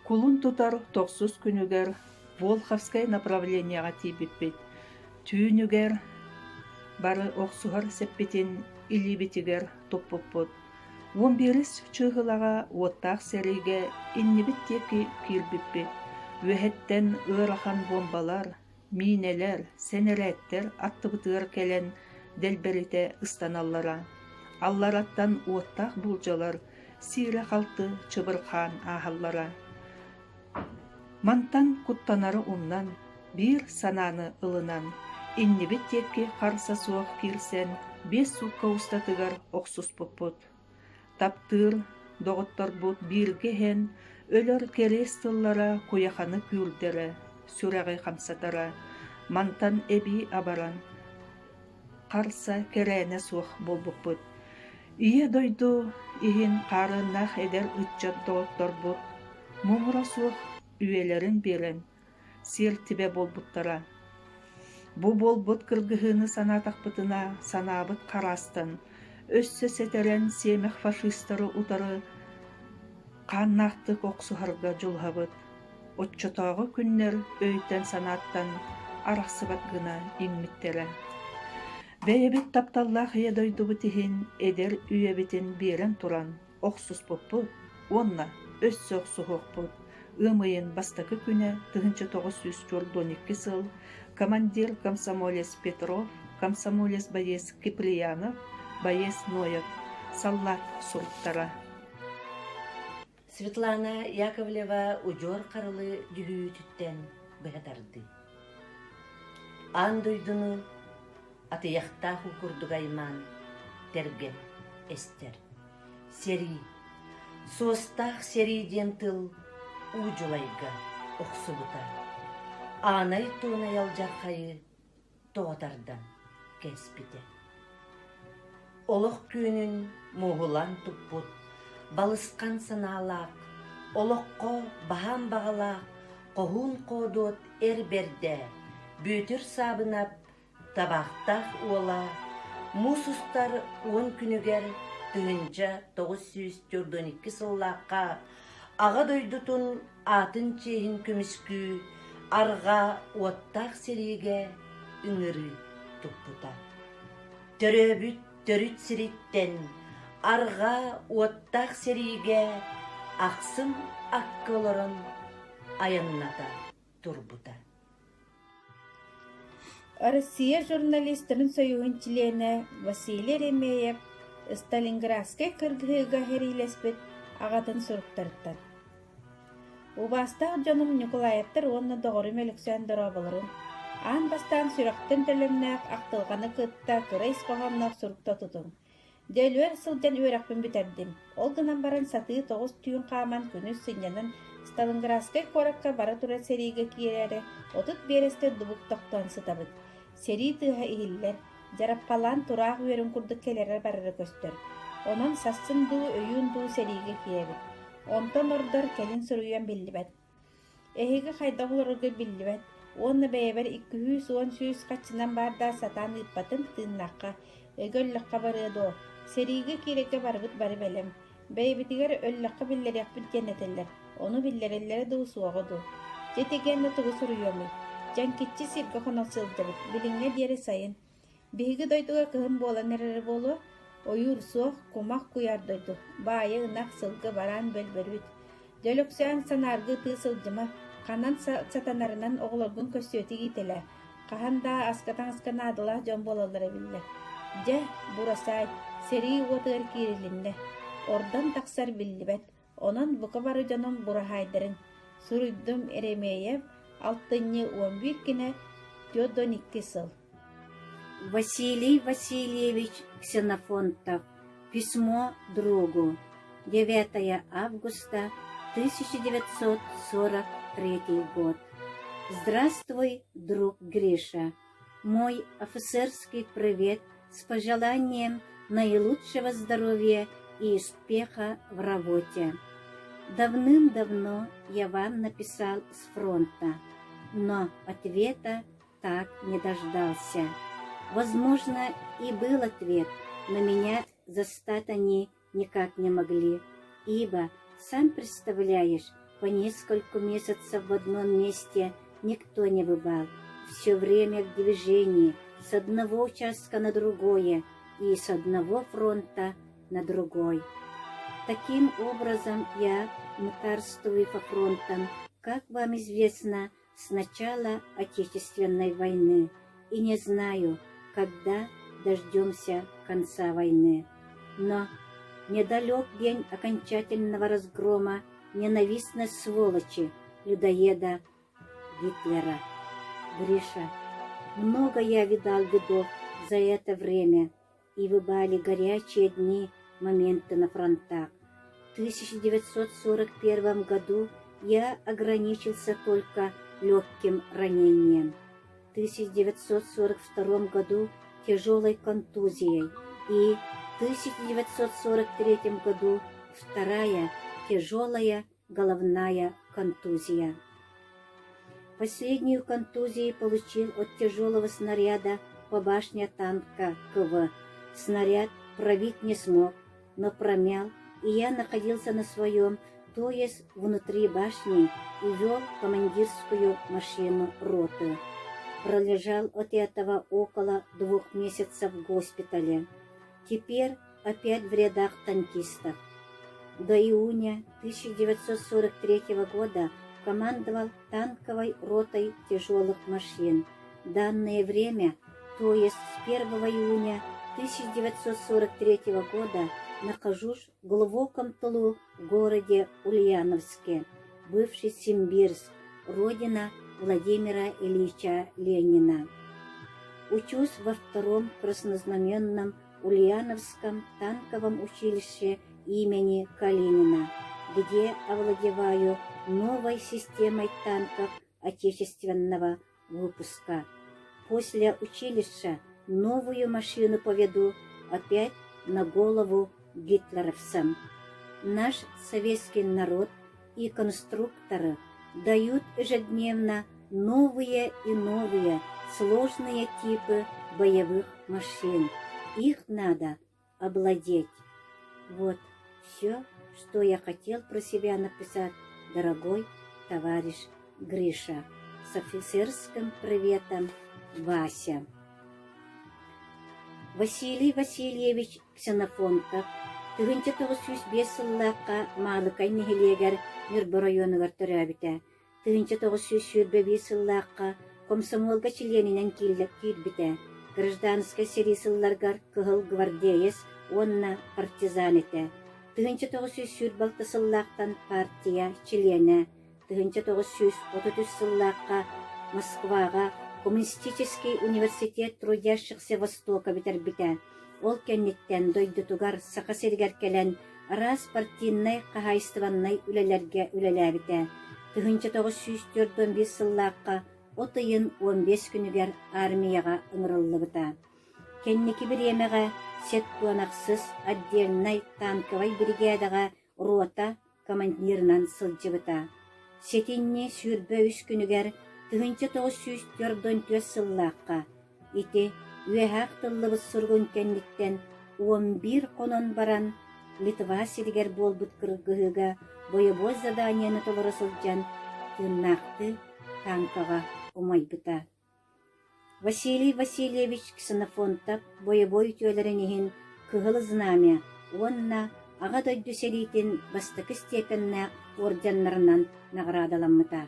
Кулун тутар тохсус күнүгэр Волховскай направлениеҕа тиийбиппит. Түүнүгэр бары охсуһар сэппитин илиибитигэр туппуппут. 11-ис чыыһылаҕа уоттаах сэриигэ иннибит диэки киирбиппит. Үөһэттэн ыарахан буомбалар, миинэлэр, сэнэрээттэр аттыбытыгар кэлэн дэлбэритэ ыстаналлара. Аллараттан уоттаах буулдьалар сиирэ-халты чыбырхаан ааһаллара. Мантан куттанары умнан, биир санааны ылынан, иннибит диэки харса суох киирсэн 5 суукка устатыгар охсуспуппут. Таптыыр доҕотторбут бииргэ иһэн өлөр кэриэс тыллара куйаханы күүрдэрэ, сүрэҕи хамсатара, мантан эбии абаран, харса кэрээнэ суох буолбуппут. Ийэ дойду иһин хаарыаннаах эдэр ыччат доҕотторбут муҥура суох үйэлэрин биэрэн сиэртибэ буолбуттара. Бу буолбут кыргыһыыны санаатахпытына санаабыт хараастан, өссө сэтэрэн сиэмэх фашистары утары хааннаахтык охсуһарга дьулуһабыт. Оччотооҕу күннэр өйтөн-санааттан арахсыбат гына иҥмиттэрэ. Бэйэбит тапталлаах Ийэ дойдубут иһин эдэр үйэбитин биэрэн туран охсуспуппут уонна өссө охсуһуохпут. Ыам ыйын бастакы күнэ 1942 сыл командир комсомолец Петров, комсомолец боец Киприянов, боец Ноев саллаат суруктара. Светлана Яковлева удьуор харылы дьүһүйүүтүттэн быһа тардыы. Аан дойдуну атыйахтаах уу курдук аймаан, тэргэн эстэр. Сэрии, суостаах сэрии диэн тыл уу дьулайга охсубута. Аанай туонай алдьархайы тоҕо тардан кээспитэ. Олох күөнүн муоһулаан туппут, балысхан санаалаах, олоххо баһаам баҕалаах хоһуун-хоодуот эр бэрдэ Бүөтүр Саабынап табаахтаах уола муус устар 10 күнүгэр 1942 сыллаахха Аҕа дойдутун аатын чиэһин көмүскүү арҕаа уоттаах сэриигэ ыҥырыы туппута. Төрөөбүт төрүт сириттэн арҕаа уоттаах сэриигэ ахсым акка олорон айанната турбута. Россия журналистарын союһун чилиэнэ Василий Еремеев Сталинградскай кыргыһыыга сэриилэспит аҕатын суруктарыттан Убаастаах дьонум Ньукулаевтар уонна доҕорум Өлөксөөн дорооболорун! Аан бастаан сүрэхтэн төлөннөөх ахтылҕаны кытта кыра ис хоһоонноох сурукта тутуҥ. Дьэ өлүөр сылдьан үөрэхпин бүтэрдим. Ол гынан баран сатыы тоҕус түүн хааман күнүс сынньанан Сталинградскай куоракка бара турар сэриигэ киирээри 30 биэрэстэ дубук тохтоон сытабыт. Сэрии тыаһа иһиллэр, дьараппалаан тураах үөрүн курдук кэлэрэ-барара көстөр. Онон сарсын дуу, өйүүн дуу сэриигэ киирэбит. Онтон ордор кэлин суруйуом биллибэт. Эһиги хайдах олорорго биллибэт уонна бэйэбэр 210 хаччынан баардаах сатаан ыыппатым тыыннаахха, эгэ өллөххө барыа дуо, сэриигэ киирэргэ барыбыт бары бэлэм, бэйэбитигэр өллөххө биллэриэхпит диэн этэллэр, ону биллэрэллэрэ дуу, суоҕа дуу. Дьэ итигэннэ тугу суруйуомуй, дьэҥкиччи сиргэ хоно сылдьабыт, билиҥҥэ диэри сайын. Биһиги дойдуга кыһын буолан эрэрэ буолуо, ойуур суох, кумах куйаар дойду, баайы ынах, сылгы, бараан бөлбөрүүт. Дьэ Өлөксөөн санааргыы ытыы сылдьыма, ханан сатанарынан оҕолоргун көрсүөтүк иитэлээ, хаһан да аска-таҥаска наадалаах дьон буолаллара биллэр. Дьэ, бурасаай, сэрии уотугар киирилиннэ, ордон тахсар биллибэт, Онон бука бары дьонум бураһаайдарын суруйдум Еремеев алтынньы 11 күнэ 42 сыл. Василий Васильевич Ксенофонтов Письмо другу 9 августа 1943 год. Здравствуй, друг Гриша. Мой офицерский привет с пожеланием наилучшего здоровья и успеха в работе. Давным-давно я вам написал с фронта, но ответа так не дождался. Возможно, и был ответ, но меня застать они никак не могли, ибо, сам представляешь, По несколько месяцев в одном месте никто не бывал. Все время в движении, с одного участка на другое и с одного фронта на другой. Таким образом, я мытарствую по фронтам, как вам известно, с начала Отечественной войны, и не знаю, когда дождемся конца войны. Но недалек день окончательного разгрома ненавистной сволочи, людоеда Гитлера. Гриша, много я видал бедов за это время, и бывали горячие дни, моменты на фронтах. В 1941 году я ограничился только легким ранением. В 1942 году тяжелой контузией и в 1943 году вторая тяжелая головная контузия. Последнюю контузию получил от тяжелого снаряда по башне танка КВ. Снаряд пробить не смог, но промял, и я находился на своем, то есть внутри башни, и вел командирскую машину роты. Пролежал от этого около двух месяцев в госпитале. Теперь опять в рядах танкистов. До июня 1943 года командовал танковой ротой тяжелых машин. Данное время, то есть с 1 июня 1943 года, нахожусь в глубоком тылу в городе Ульяновске, бывший Симбирск, родина Владимира Ильича Ленина. Учусь во втором краснознаменном Ульяновском танковом училище имени Калинина, где овладеваю новой системой танков отечественного выпуска. После училища новую машину поведу опять на голову гитлеровцам. Наш советский народ и конструкторы дают ежедневно новые и новые сложные типы боевых машин. Их надо обладеть. Вот все, что я хотел про себя написать, дорогой товарищ Гриша. С офицерским приветом, Вася. Василий Васильевич Ксенофонтов 1905 сыллаахха Маалыкай нэһилиэгэр Ньурба оройуонугар төрөөбүтэ. 1921 сыллаахха комсомолга чилиэнинэн киирбитэ. Гражданскай сэрии сылларыгар кыһыл гвардеец уонна партизан этэ. 1926 сыллаахтан партия чилиэнэ. 1933 сыллаахха Москваҕа Коммунистический университет трудящихся Востока бүтэрбитэ. Ол кэнниттэн дойдутугар Саха сиригэр кэлэн араас партийнай хаһаайыстыбаннай үлэлэргэ үлэлээбитэ. 1945 сыллаахха от ыйын 15 күнүгэр армияҕа ыҥырыллыбыта. Кэнники бириэмэҕэ 76 отдельнай танковай биригээдэҕэ рота командирынан сылдьыбыта. Сэтинньи 23 күнүгэр 1944 сыллаахха ити үөһэ ахтыллыбыт суругун кэнниттэн 11 хонон баран Литва сиригэр буолбут кыргыһыыга бойобуой заданиены толоро сылдьан тыыннаахтыы танкаҕа умайбыта. Василий Васильевич Ксенофонтов бойобуой үтүөлэрин иһин Кыһыл Знамя уонна Аҕа дойду сэриитин бастакы степеннээх орденнарынан наҕараадаламмыта.